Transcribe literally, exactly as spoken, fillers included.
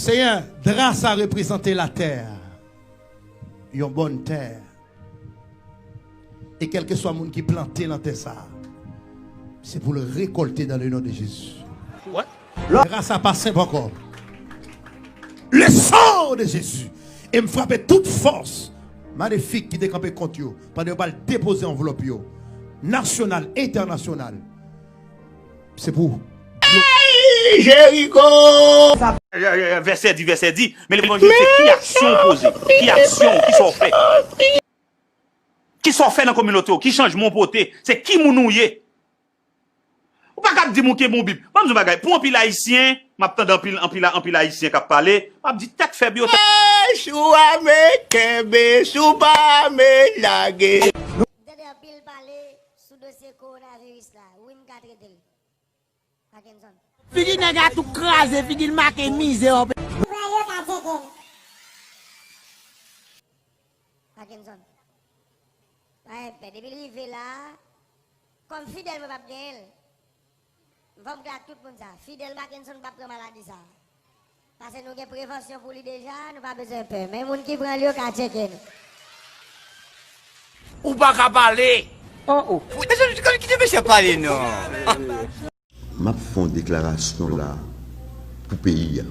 Senyè, dra sa reprezante latè, yon bòn tè. E kèlkeswa moun ki plante nan tè sa, se pou l rekòlte dans le nom de Jésus. Dra sa pa senp ankò. Le sang de Jésus. E m frape tout fòs malefik ki te kanpe kont yo pandan yo pral depoze anvlòp yo, nasyonal, entènasyonal. Se pou Jeriko. Vèsè di, vèsè di. Men levanjil se ki aksyon w poze, ki aksyon, ki sa w fè. Ki sa w fè nan kominote w, ki chanjman w pote, se ki moun ou ye. Ou pa kab di m ou kenbe yon Bib. Ban m di yon bagay, pou anpil Ayisyen, m ap tande anpil, anpil, anpil Ayisyen k ap pale, m ap di tèt fèb yo, tèt. Ech ou ame, kenbe, si w pa ame, lage. M tande anpil pale sou dosye kowonaviris la. Wi, m ka trete l. Mackenson. Figi nèg la tou kraze, figi l make mizè. Pran yo ka tcheke l. Mackenson. Pa gen pè. Depi l rive la, kòm Fidèl mwen p ap genyen l. Fò m klè ak tout moun sa. Fidèl Mackenson p ap pran maladi sa. Paske nou gen prevansyon pou li deja, nou pa bezwen pè. Men moun ki pran l yo ka tcheke nou. Ou pa ka pale. Oh, oh. Kite mesye pale non. M ap fè yon deklarasyon la pou peyi a.